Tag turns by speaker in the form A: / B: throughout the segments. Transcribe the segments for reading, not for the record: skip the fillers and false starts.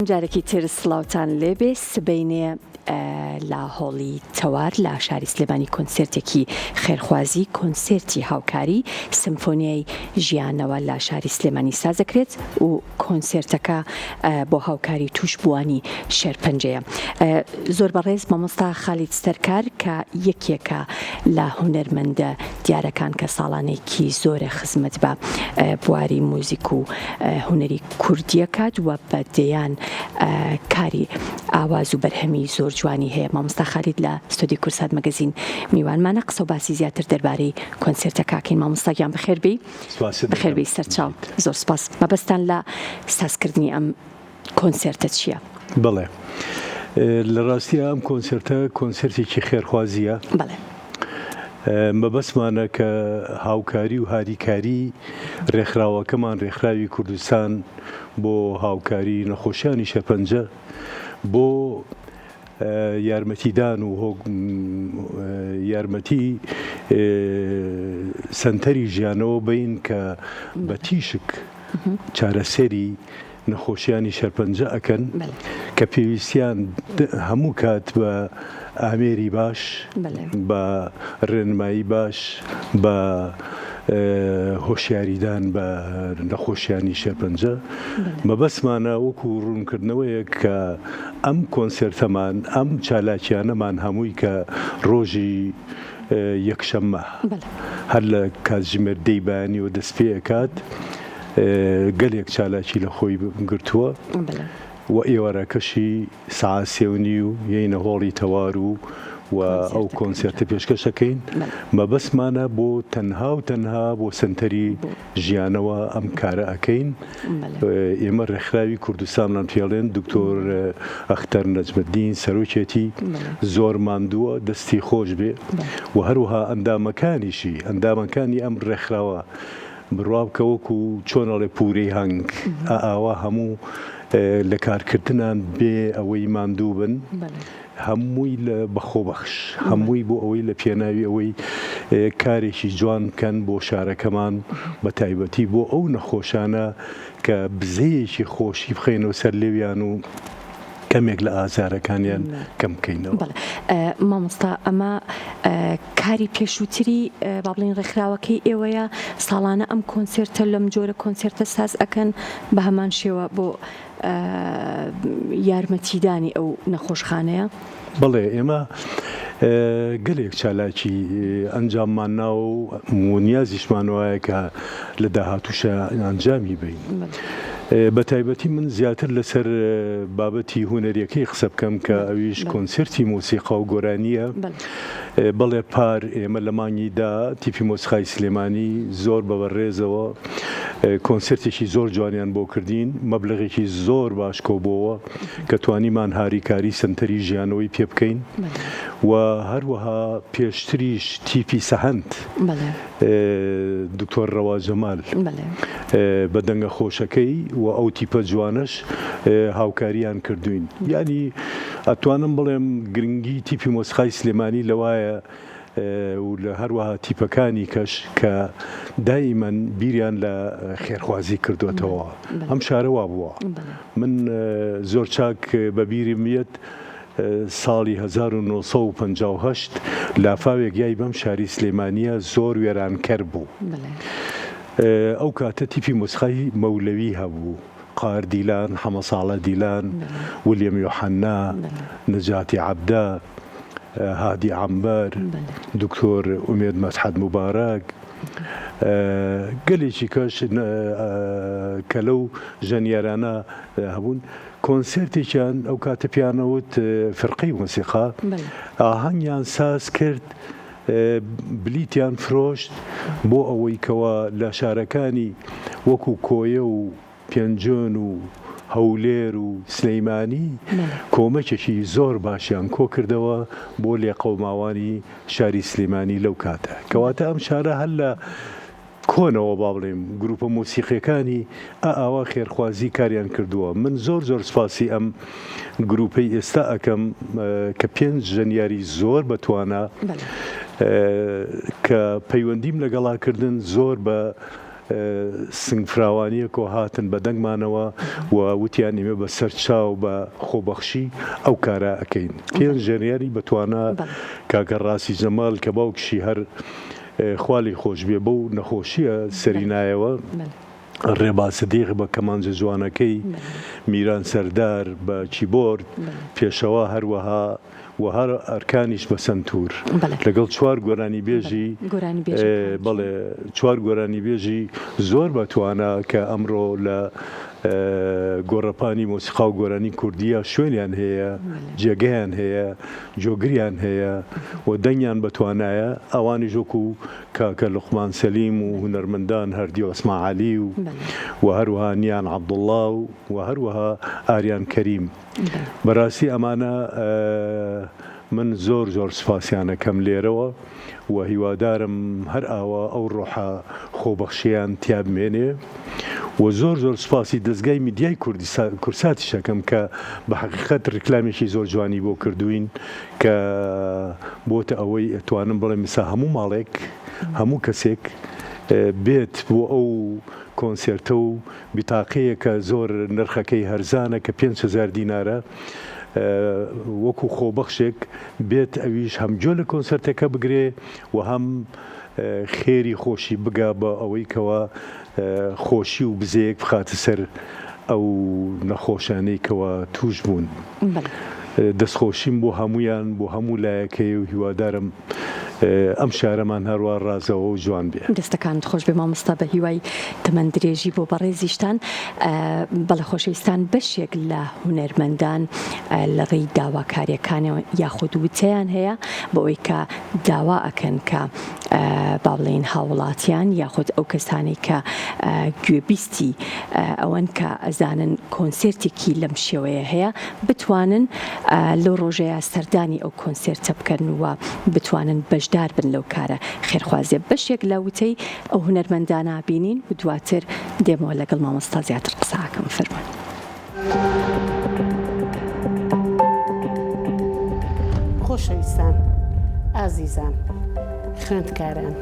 A: جارێکی تر سڵاوتان لێبێ سبەینێ لە هۆڵی تەوار لە شاری سلێمانی کۆنسێرتێکی خێرخوازی کۆنسێرتی هاوکاری سمفۆنیای ژیانەوە لە شاری سلێمانی سازەکرێت و کۆنسێرتەکە بۆ هاوکاری تووشبووانی شێرپەنجەیە زۆر بەڕێز مامۆستا خالید سەرکار کە یەکێکە لە هونەرمەندە دیارەکان کە ساڵانێکی زۆرە خزمەت بە بواری موزیک و هونەری کوردیەکات و بە دەیان کاری ئاواز و بەرهەمی زۆر جوانی هەیە مامۆستا خالید لە ستۆدیۆی کوردسات مەگەزین میوانمانە قسە و باسی زیاتر دەربارەی کۆنسێرتەکە ئەکەین مامۆستا گیان بەخێر بێی
B: سپاست
A: بەخێر
B: دەکەم.
A: بێی سەرچاو زۆر سپاس مەبەستان لە سازکردنی ئەم کۆنسێرتە چییە؟
B: بەڵێ لە ڕاستیا ئەم کۆنسێرتە کۆنسێرتێکی خێرخوازییە.
A: بەڵێ.
B: مەبەستمانە کە هاوکاری و هاریکاری ڕێکخراوەکەمان ڕێکخراوی کوردستان بۆ هاوکاری نەخۆشیانی شێرپەنجە بۆ یارمەتیدان و یارمەتی سەنتەری ژیانەوە بین کە بە تیشک چارەسەری نەخۆشیانی شێرپەنجە ئەکەن کە پێویستیان هەموو کات بە ئامێری باش بە ڕێنمایی باش بە هۆشیاریدان بە نەخۆشیانی شێرپەنجە مەبەستمانە وەکو ڕوونکردنەوەیەک کە ئەم کۆنسێرتەمان ئەم چالاکیانەمان هەمووی کە ڕۆژی یەکشەممە هەر لە کاتژمێر دەی بەیانیەوە دەست پێ ئەکات گەلێک چالاکی لە خۆی گرتووە و ئێوارەکەشی سەعات سێ و نیو یەینە هۆڵی تەوار و و ئەو کۆنسێرتە پێشکەش ئەکەین مەبەستمانە بۆ تەنها و تەنها بۆ سەنتەری ژیانەوە ئەم کارە ئەکەین ئێمە ڕێکخراوی کوردستانمان پێڵێن دکتۆر ئەختەر نەجمەدین سەرۆکێتی زۆر ماندووە دەستی خۆش بێ و هەروەها ئەندامەکانیشی ئەندامەکانی ئەم ڕێکخراوە بڕوا بکە وەکو چۆن ئەڵێ پورەی هەنگ ئاوا هەموو لە کارکردنان بێ ئەوەی ماندوو بن هەمووی لە بە خۆبەخش هەمووی بۆ ئەوەی لە پێناوی ئەوەی کارێکی جوان بکەن بۆ شارەکەمان بە تایبەتی بۆ ئەو نەخۆشانە کە بزەیەکی خۆشی بخەینەوە سەر لێویان و کەمێک لە ئازارەکانیان کەم بکەینەوە.
A: بەڵێ مامۆستا ئەمە کاری پێشووتری با بڵێین ڕێکخراوەکەی ئێوەیە ساڵانە ئەم کۆنسێرتە لەم جۆرە کۆنسێرتە ساز ئەکەن بە هەمان شێوە بۆ یارمەتیدانی ئەو نەخۆشخانەیە؟
B: بەڵێ ئێمە گەلێک چالاکی ئەنجاممان ناوە و نیازیشمان وایە کە لە داهاتووشا ئەنجامی بەین. بە تایبەتی من زیاتر لەسەر بابەتی هونەریەکەی قسە بکەم کە ئەویش کۆنسێرتی مۆسیقا و گۆرانییە. بەڵێ پار ئێمە لە مانگی دا تیپی مۆسیقای سلێمانی زۆر بە بەڕێزەوە کۆنسێرتێکی زۆر جوانیان بۆ کردین، مەبلەغێکی زۆر باش کۆبۆوە کە توانیمان هاریکاری سەنتەری ژیانەوەی پێ بکەین و هەروەها پێشتریش تیپی سەهەند دکتۆر ڕەوا جەمال بە دەنگە خۆشەکەی و ئەو تیپە جوانەش هاوکاریان کردوین یانی ئەتوانم بڵێم گرنگی تیپی مۆسیقای سلێمانی لەوایە و لە هەروەها تیپەکانی کەش کە دائیمەن بیریان لە خێرخوازی کردوێتەوە ئەم شارە وا بووە من زۆر چاک بە بیرم یەت ساڵی 1958 لافاوێک یای بەم شاری سلێمانیە زۆر وێرانکەر بوو ئەو کاتە تیپی مۆسیقای مەولەوی هەبوو قار دیلان، حەمەساڵە دیلان، ولیەم یۆحەننا، نەجاتی عەبدە، هادی عەمبەر، دکتۆر ئومێد مەدحەت موبارەک، گەلێکی کەش کە لەو ژەنیارانە هەبوون، کۆنسێرتێکیان ئەو کاتە پێیانەوت فرقەی مۆسیقا، ئاهەنگیان ساز کرد، بلیتیان فرۆشت بۆ ئەوەی کەوا لە شارەکانی وەکو کۆیە و پێنجۆن و هەولێر و سلیمانی کۆمەکێکی زۆر باشیان کۆکردەوە بۆ لێقەوماوانی شاری سلیمانی لەو کاتە کەواتە ئەم شارە هەر لە کۆنەوە با بڵێم گروپە مۆسیقیەکانی ئا ئاوا خێرخوازی کاریان کردووە من زۆر زۆر سپاسی ئەم گروپەی ئێستا ئەکەم کە پێنج ژەنیاری زۆر بەتوانا کە پەیوەندیم لەگەڵا کردن زۆر بە. سنگفراوانیەکەوە هاتن بە دەنگمانەوە و وتیان ئیمە بە سەر چاو بە خۆبەخشی ئەو کارە ئەکەین. پێنج ژەنیاری بە توانا کاکە ڕاسی جەمال کە باوکیشی هەر خوا لێی خۆش بێ بەو نەخۆشیە سەری نایەوە، ڕێباز سدیق بە کەمانجە جوانەکەی، میران سەردار بە کیبۆرد، پێشەوا هەروەها و هەر ئەرکانیش بە سەنتوور لەگەڵ چوار گۆرانیبێژی بەڵێ چوار گۆرانیبێژی زۆر بە توانا کە ئەمڕۆ لە گۆڕەپانی مۆسیقا و گۆرانی کوردیە شوێنیان هەیە جێگەیان هەیە جۆگریان هەیە و دەنگیان بە توانایە ئەوانیش وەکو کاکە لوقمان سەلیم و هونەرمەندان هەردی عوسمان عەلی و و هەروەها نیان عەبدوڵڵا و و هەروەها ئاریان کەریم بەراستی ئەمانە من زۆر زۆر سوپاسیان ئەکەم لێرەوە و هیوادارم هەر ئاوا ئەو ڕۆحە خۆبەخشیان تیا بمێنێ و زۆر زۆر سوپاسی دەزگای میدیای کوردساتیش ئەکەم کە بە حەقیقەت ڕیکلامێکی زۆر جوانی بۆ کردوین کە بۆتە ئەوەی ئەتوانم بڵێم ئیستا هەموو ماڵێک هەموو کەسێک بێت بۆ ئەو کۆنسێرتە و بیتاقەیەکە زۆر نرخەکەی هەرزانە کە 5000 دینارە وەکو خۆبەخشێک بێت ئەویش هەم گوێ لە کۆنسێرتەکە بگرێ و هەم خێری خۆشی بگا بە ئەوەی کەوا خۆشی و بزەیەک بخاتە سەر ئەو نەخۆشانەی کەوا توش بوون. دەستخۆشیم بۆ هەموویان بۆ هەموو لایەک هەیە و هیوادارم ئەم شارەمان هەروا ڕازاوە و جوان بێ.
A: دەستەکانت خۆش بێ مامۆستا بە هیوای تەمەن درێژی بۆ بەڕێزیشتان. بەڵێ خۆشەویستان بەشێک لە هونەرمەندان لە ڕێی داواکاریەکانەوە یاخود وتەیان هەیە بۆ ئەوەی کە داوا ئەکەن کە با بڵێین هاوڵاتیان یاخود ئەو کەسانەی کە گوێبیستی ئەوەن کە ئەزانن کۆنسێرتێکی لەم شێوەیە هەیە بتوانن لەو ڕۆژەیە سەردانی ئەو کۆنسێرتە بکەن و بتوانن بەشدار بن لەو کارە خێرخوازیە بەشێک لە وتەی ئەو هونەرمەندانە بینین و دواتر دێمەوە لەگەڵ مامۆستا زیاتر قسە ئەکەم فەرموون.
C: خۆشەویستان، ئازیزان، خوێندکاران،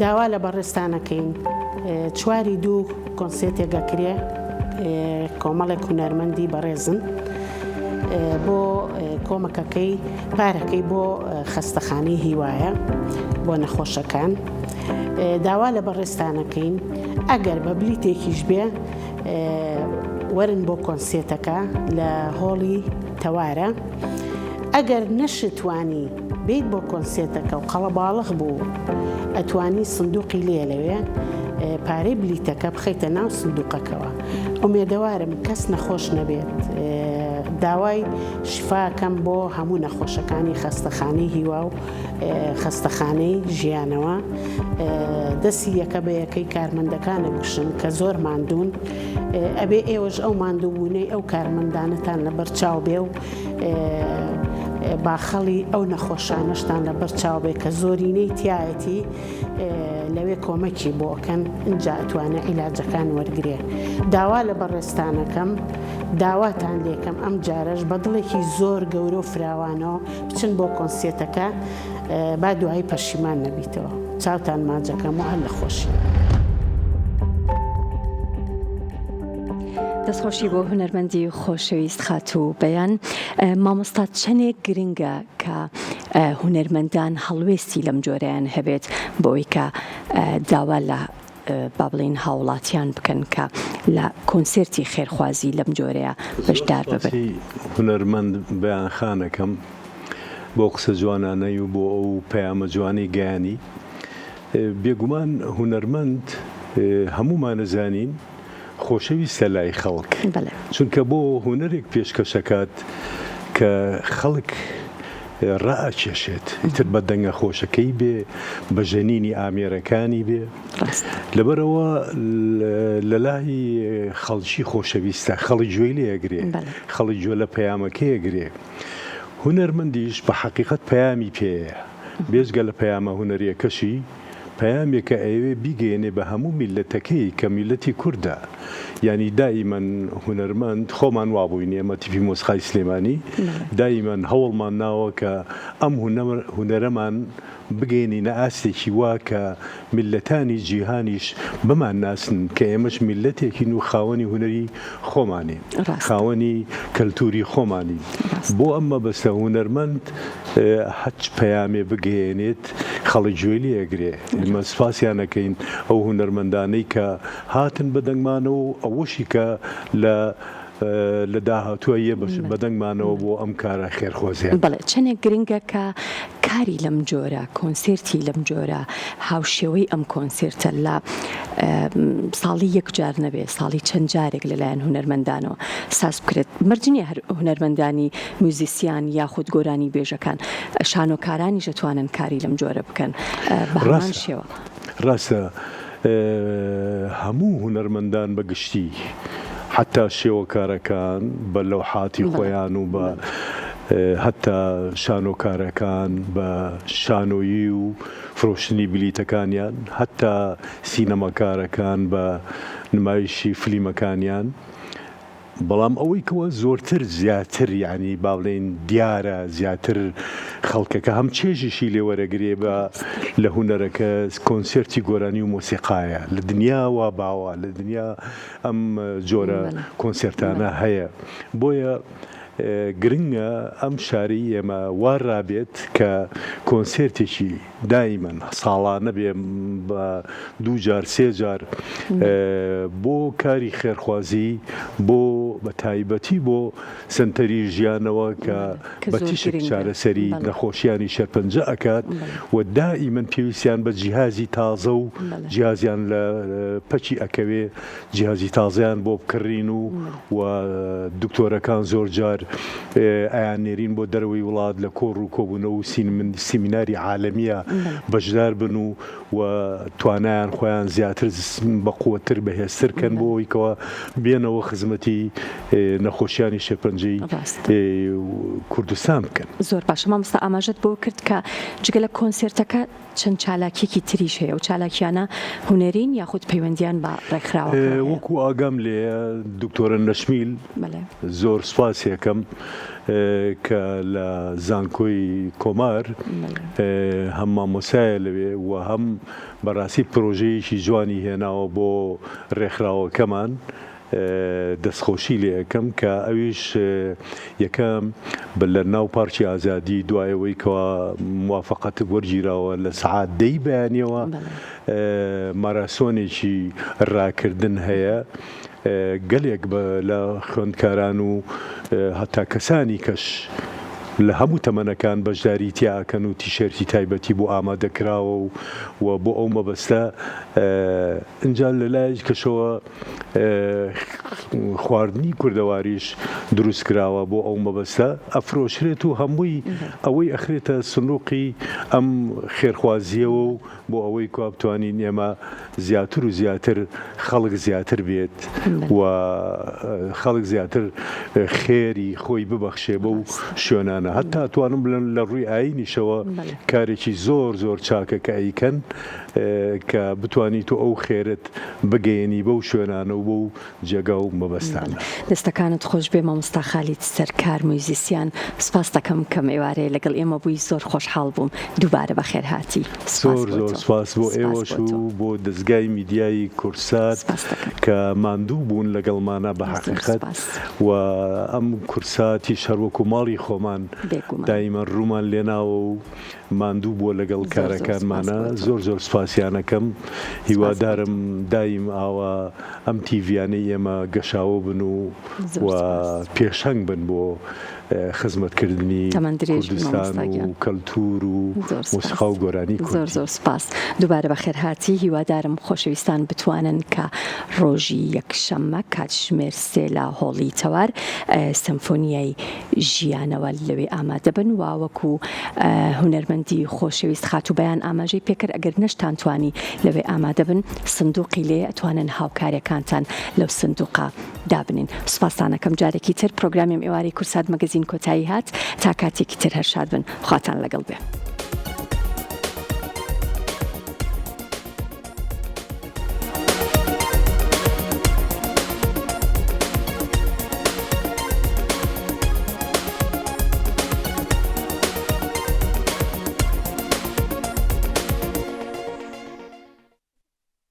C: داوا لە بەڕێزتان ئەکەین چواری دوو کۆنسێتێک ئەکرێ کۆمەڵێک هونەرمەندی بەڕێزن بۆ کۆمەکەکەی پارەکەی بۆ خەستەخانەی هیوایە بۆ نەخۆشەکان داوا لە بەڕێزتانەکەین ئەگەر بە بلیتێکیش بێ وەرن بۆ کۆنسێتەکە لە هۆڵی تەوارە ئەگەر نەشتوانی بیت بۆ کۆنسێتەکە و قەڵەباڵغ بوو ئەتوانی سندوقی لێ لەوێ پارەی بلیتەکە بخەیتە ناو سندوقەکەوە ئومێدەوارم کەس نەخۆش نەبێت داوای شفاکەم بۆ هەموو نەخۆشەکانی خەستەخانەی هیوا و خەستەخانەی ژیانەوە دەستی یەکە بە یەکەی کارمەندەکان ئەگوشن کە زۆر ماندوون ئەبێ ئێوەش ئەو ماندووبوونەی ئەو کارمەندانەتان لەبەر چاو بێ و باخەڵی ئەو نەخۆشانەشتان لەبەر چاو بێ کە زۆرینەی تایەتی لەوێ کۆمەکی بۆ ئەکەن ئینجا ئەتوانێ عیلاجەکان وەرگرێ داوا لە بەڕێزتانەکەم داواتان لێکەم ئەم جارەش بە دڵێکی زۆر گەورە و فراوانەوە بچن بۆ کۆنسێتەکە با دوایی پەشیمان نەبیتەوە چاوتان ماجەکەم و هەر لە خۆشی.
A: دەستخۆشی بۆ هونەرمەندی خۆشەویست خاتوو بەیان مامۆستا چەندێک گرنگە کە هونەرمەندان هەڵوێستی لەم جۆرەیان هەبێت بۆ ئەوەی کە داوا لە با بڵێین هاوڵاتیان بکەن کە لە کۆنسێرتی خێرخوازی لەم جۆرەیە بەشدار ببن.
B: زۆر سوپاسی هونەرمەند بەیان خان ئەکەم بۆ قسە جوانانەی و بۆ ئەو پەیامە جوانەی گەیانی. بێگومان هونەرمەند هەموومان ئەزانین خۆشەویستە لای خەڵک چونکە بۆ هونەرێک پێشکەش ئەکات کە خەڵک ڕائەکێشێت ئیتر بە دەنگە خۆشەکەی بێ بە ژەنینی ئامێرەکانی بێ لەبەرئەوە لەلای خەڵکی خۆشەویستە خەڵک گوێی لێ ئەگرێ خەڵک گوێ لە پەیامەکەی ئەگرێ هونەرمەندیش بە حەقیقەت پەیامی پێیە بێجگە لە پەیامە هونەریەکەشی پەیامێکە ئەیەوێ بیگەیەنێ بە هەموو میللەتەکەی کە میللەتی کوردە. یانی دائیمەن هونەرمەند خۆمان وابووین ئێمە تیپی مۆسیقای سلێمانی دائیمەن هەوڵمان ناوە کە ئەم هونەرەمان بگەینینە ئاستێکی وا کە میللەتانی جیهانیش بمانناسن کە ئێمەش میللەتێکین و خاوەنی هونەری خۆمانین، خاوەنی کەلتوری خۆمانین. بۆ ئەم مەبەستە هونەرمەند هەچ پەیامێ بگەیەنێت خەڵک گوێی لێ ئەگرێ. ئێمە سوپاسیان ئەکەین ئەو هونەرمەندانەی کە هاتن بە دەنگمانەوە و ئەوەشی کە لە لە داهاتووە یە بە دەنگمانەوە بۆ ئەم کارە خێرخوازییە.
A: بەڵێ چەنێک گرنگە کە کاری لەم جۆرە، کۆنسێرتی لەم جۆرە هاوشێوەی ئەم کۆنسێرتە لە ساڵی یەک جار نەبێ ساڵی چەند جارێک لەلایەن هونەرمەندانەوە ساز بکرێت مەرج نییە هەر هونەرمەندانی میوزیسیان یاخود گۆرانی بێژەکان شانۆکارانیش ئەتوانن کاری لەم جۆرە بکەن بە هەمان شێوە.
B: ڕاستە هەموو هونەرمەندان بە گشتی حەتا شێوەکارەکان بە لەوحاتی خۆیان و بە هەتا شانۆکارەکان بە شانۆیی و فرۆشتنی بلیتەکانیان هەتا سینەماکارەکان بە نمایشی فلیمەکانیان بەڵام ئەوەی کەوا زۆرتر زیاتر یانی با بڵێین دیارە زیاتر خەڵکەکە هەم چێژیشی لێ وەرەگرێ بە لە هونەرەکە کۆنسێرتی گۆرانی و مۆسیقایە لە دنیا وا باوە لە دنیا ئەم جۆرە کۆنسێرتانە هەیە بۆیە گرنگە ئەم شارەی ئێمە وا رابێت کە کۆنسێرتێکی دایمەن ساڵانە بێ بە دوو جار سێ جار بۆ کاری خێرخوازی بۆ بە تایبەتی بۆ سەنتەری ژیانەوە کە بە تیشک چارەسەری نەخۆشیانی شێرپەنجە ئەکات و دائیمەن پێویستیان بە جیهازی تازە و جیازیان لە پەکی ئەکەوێ جیهازی تازەیان بۆ بکڕین و و دکتۆرەکان زۆر جار ئەیاننێرین بۆ دەرەوەی وڵات لە کۆڕ و کۆبوونەوە و سیمیناری عالەمیە بەشدار بن و و توانایان خۆیان زیاتر بەقوەتر بەهێزتر کەن بۆ ئەوەی کەوا بێنەوە خزمەتی نەخۆشیانی شێرپەنجەی کوردستان بکەن.
A: زۆر باشە مامۆستا ئاماژەت بەوە کرد کە جگە لە کۆنسێرتەکە چەند چالاکیەکی تریش هەیە، ئەو چالاکیانە هونەرین یاخود پەیوەندیان بە ڕێکخراوەکەوە هەیە؟
B: وەکو ئاگام لێیە دکتۆرە نەشمیل زۆر سوپاسی ئەکەم کە لە زانکۆی کۆمار هەم مامۆسایە لەوێ و هەم بەڕاستی پرۆژەیەکی جوانی هێناوە بۆ ڕێکخراوەکەمان دەستخۆشی لێ ئەکەم کە ئەویش یەکەم لە ناو پارکی ئازادی دوای ئەوەی کەوا موافقەت وەرگیراوە لە سەعات دەی بەیانیەوە ماراسۆنێکی راکردن هەیە گەلێک لە خوێندکاران و هەتا کەسانی کەش لە هەموو تەمەنەکان بەشداری تیا ئەکەن و تیشێرتی تایبەتی بۆ ئامادە کراوە و و بۆ ئەو مەبەستە ئینجا لە لایەکی کەشەوە خواردنی کوردەواریش دروست کراوە بۆ ئەو مەبەستە ئەفرۆشرێت و هەمووی ئەوەی ئەخرێتە سندوقی ئەم خێرخوازیەوە و بۆ ئەوەی کوا بتوانین ئێمە زیاتر و زیاتر خەڵک زیاتر بێت و خەڵک زیاتر خێری خۆی ببەخشێ بەو شوێنانە هەتا توانم بڵێم لە ڕووی ئاینیشەوە کارێکی زۆر زۆر چاکە کە ئەیکەن کە بتوانی تۆ ئەو خێرت بگەیەنی بەو شوێنانە و بەو جێگا و مەبەستانە.
A: دەستەکانت خۆشبێ مامۆستا خالید سەرکار موزیسیان سوپاست دەکەم کەم ئێوارەیە لەگەڵ ئێمە بووی زۆر خۆشحاڵ بووم دووبارە بەخێر هاتی سوپاس
B: زۆر
A: بۆ
B: زۆر
A: تۆ
B: سوپاس بۆ
A: سوپاس
B: ئێوەش
A: بۆ تۆ
B: و بۆ دەزگای میدیایی کوردسات
A: سوپاست دەکەم
B: کە ماندوو بوون لەگەڵمانا بە
A: زۆر
B: حەقیقەت
A: سوپاس
B: و ئەم کوردساتیش هەر وەکوو ماڵی خۆمان
A: بێگومان
B: دایمەن ڕوومان لێناوە و ماندوو بووە لەگەڵ
A: زۆر زۆر سوپاس
B: کارەکانمانا
A: بۆ تۆ
B: زۆر زۆر سوپاسیان ئەکەم
A: سوپاس بۆ تۆ
B: هیوادارم دایم ئاوا ئەم تیڤیانەی ئێمە گەشاوە بن و
A: زۆر
B: و
A: سوپاس
B: پێشەنگ بن بۆ خزمەتکردنی
A: تەمەن درێژ بی
B: کوردستان
A: مامۆستا
B: و
A: گیان
B: کەلتور و
A: زۆر سوپاس
B: مۆسیقا و گۆرانی
A: زۆر
B: کوردی.
A: زۆر سوپاس دووبارە بەخێرهاتی هیوادارم خۆشەویستان بتوانن کە ڕۆژی یەکشەممە کاتژمێر سێ لە هۆڵی تەوار سەمفۆنیای ژیانەوە لەوێ ئامادە بن و وەکو هونەرمەندی خۆشەویست خاتوو بەیان ئاماژەی پێکرد ئەگەر نەشتان توانی لەوێ ئامادە بن سندوقی لێ ئەتوانن هاوکاریەکانتان لەو سندوقە دابنین سوپاستانەکەم جارێکی تر پرۆگرامی ئێوارەی کورسات مەگەزین کۆتایی هات تا کاتێکی تر هەر شاد بن خواتان لەگەڵ بێ.